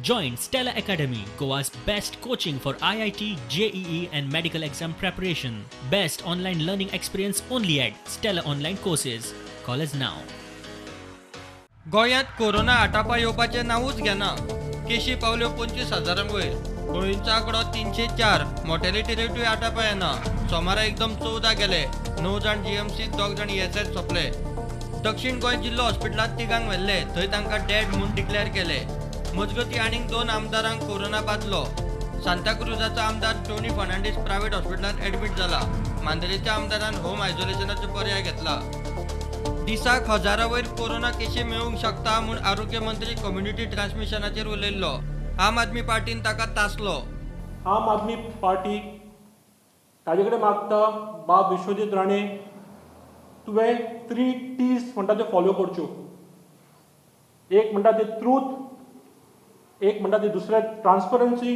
Join Stella Academy, Goa's best coaching for IIT, JEE, and medical exam preparation. Best online learning experience only at Stella Online Courses. Call us now. गोंयांत corona आटापा येवपाचें नांवूच घेना. केशी पावल्यो 25 हजारांक वयर. बळींचो आंकडो 304. Mortality रेटूय आटापा येना. सोमारा एकदम 14 गेले. णव जाण जीएमसीत, दोग जाण ईएसआयत सोंपले. दक्षिण गोंय जिल्लो हॉस्पिटलांत तिगांक व्हेल्ले, थंय तांकां डेड म्हूण डिक्लेअर केले. मजगतीं, आनीक दोन आमदारांक कोरोना बादलो. सांताक्रुजाचो आमदार टोनी फर्नांडीस प्रायव्हेट हॉस्पिटलांत एडमीट जाला. मांद्रेच्या आमदारान होम आयसोलेशनाचो पर्याय घेतला. दिसाक हजारा वयर कोरोना केशी मेळूंक शकता म्हूण आरोग्य मंत्री कम्युनिटी ट्रान्समिशनाचेर उलयल्लो. आम आदमी पार्टीन ताका तासलो. आम आदमी पार्टी ताजे कडेन मागता, बाब विश्वजीत राणे, तुवें थ्री टीज म्हणटा त्यो फॉलो करच्यो. एक म्हणटा ते ट्रूथ, एक म्हणटा ते दुसरें ट्रान्सपरन्सी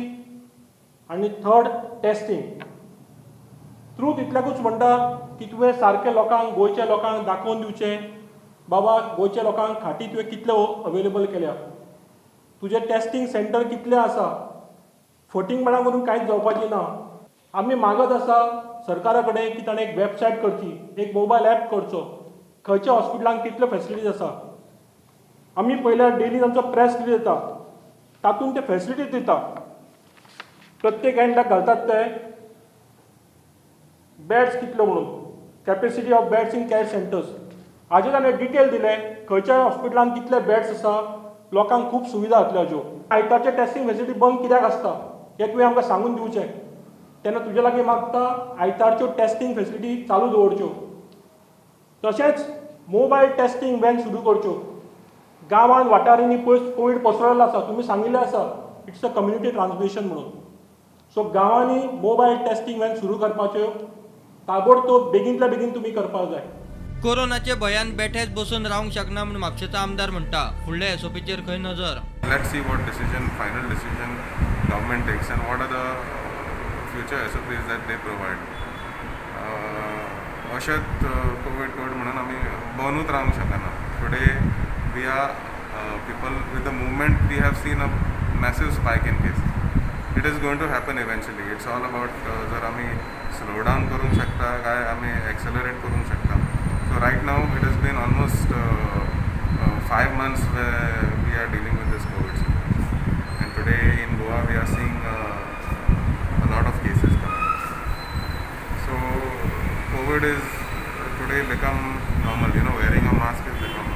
आनी थर्ड टेस्टींग. ट्रूथ इतल्याकूच म्हणटा की तुवें सारकें लोकांक, गोंयच्या लोकांक दाखोवन दिवचें, बाबा, गोंयच्या लोकांक खाटी तुवें कितल्यो अवेलेबल केल्या, तुजें टेस्टींग सेंटर कितलें आसा. फटींगपणां करून कांयच जावपाचें ना. आमी मागत आसा सरकारा कडेन की ताणें एक वेबसायट करची, एक मोबायल एप करचो, खंयच्या हॉस्पिटलांत कितल्यो फेसिलिटीज आसा. आमी पळयल्यार डेली तांचो प्रेस रिलीज येता, तातूंत ते फेसिलिटीज दिता. प्रत्येक एंडाक घालतात ते बेड्स कितल्यो म्हणून, capacity of beds in care centers. हाजेर ताणें डिटेल दिलें, खंयच्या हॉस्पिटलांत कितले बेड्स आसा, लोकांक खूब सुविधा जातल्यो हाज्यो. आयतारचे टेस्टींग फेसिलिटी बंद कित्याक आसता हें तुवें आमकां सांगून दिवचें. तेन्ना तुजे लागीं मागता, आयतारच्यो टेस्टींग फेसिलिटी चालू दवरच्यो. तशेंच मोबायल टेस्टींग व्हॅन सुरू करच्यो. गांवांत, वाठारांनी पयस कोवीड पसरलेलो आसा. तुमी सांगिल्लें आसा, it's a community transmission म्हणून. सो गांवांनी मोबायल टेस्टींग व्हॅन सुरू करपाच्यो ताबडतोब, बेगीनतल्या बेगीन तुमी करपाक जाय. कोरोनाचे भंयान बेठेच बसून रावंक शकना म्हूण म्हापशेचो आमदार म्हणटा. फुडल्या एसओपीचेर खंय नजर. Let's see what decision, final decision government takes and what are the future SOPs that they provide. अशेंच कोवीड कोवीड म्हणून आमी बंदूच रावंक शकना. Today we are people with the movement, we have seen a massive spike in cases. It is going to happen eventually. It's all about जर आमी slow down करूंक शकता काय आमी एक्सेलरेट करूंक शकता. So right now it has been almost 5 months we are dealing with this COVID situation. And today in Goa we are seeing a lot of cases coming. So COVID is today become normal. Wearing a mask has become.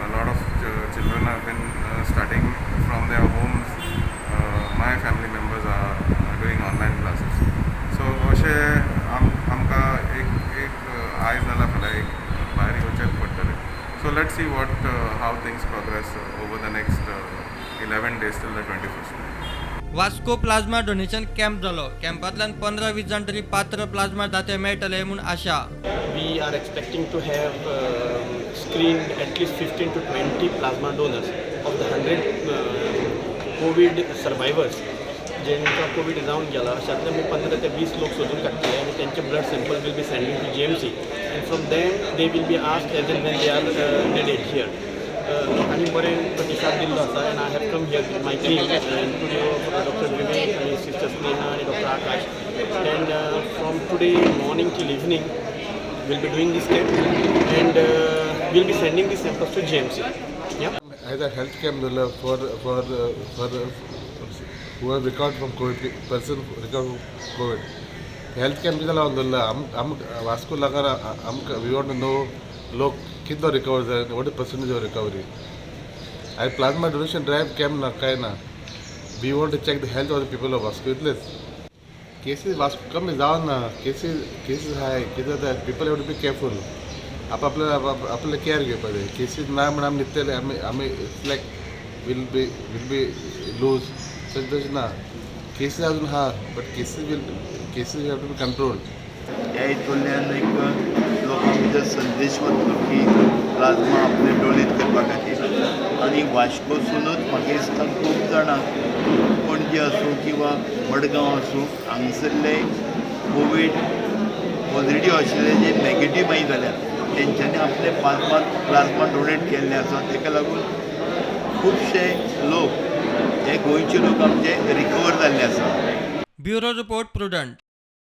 A lot of children have been starting from their homes. My family members are doing online classes. So अशें आमकां एक एक आयज नाल्यार फाल्यां एक भायर येवचेंच पडटलें. So let's see what how things progress over the next 11 days till the 21st. Vasco plasma donation camp जालो. कॅम्पांतल्यान 15-20 जाण तरी पात्र प्लाझ्मा दाते मेळटले म्हूण आशा. We are expecting to have screened at least 15 to 20 plasma donors of the 100 COVID survivors. जेंकां Covid जावन गेला, अशांतले आमी 15 ते 20 लोक सोदून काडटले आनी तेंचे blood sample will be sending to GMC and from them they will be asked as and when they are needed here. लोकांनी बरें प्रतिसाद दिल्लो आसा and I have come here with my team and today Doctor Vivek आनी sister Sneha आनी doctor Akash, and from today morning till evening we'll be doing this camp and we'll be sending these samples to GMC. Yeah. As a health camp for who have recovered from COVID, person recovered from COVID. Health camp जाला दवरला आम वास्को लागून. आमकां we want to know लोक कितलो recover जाले, what is percentage of recovery. आनी plasma donation drive camp ना काय ना, we want to check the health of the people of Vasco. इतलेच. केसीस वास्को कमी जावन ना. केसीस हाय. कितें जाता, people have to be careful. आपापले आपले केअर घेवपाक जाय. केसीस ना म्हण आमी न्हिदतले, आमी it's like will be loose, तशें ना. केसीस अजून आहा, but cases have to be control. ह्या हितूंतल्यान एक लोकां भितर संदेश वतलो की प्लाझ्मा आपले डोनेट करपा खातीर. आनी वास्कोसुनूच म्हाका दिसता खूब जाणां, पणजे आसूं किंवा मडगांव आसूं, हांगसरले कोवीड पॉझिटीव आशिल्ले जे नेगेटीव मागीर जाल्यात, तेंच्यांनी आपले प्लाझ्मा डोनेट केल्ले आसा. ताका लागून खुबशे लोक हे गोंयचे लोक आमचे रिकवर जाल्ले आसा. Bureau report, Prudent.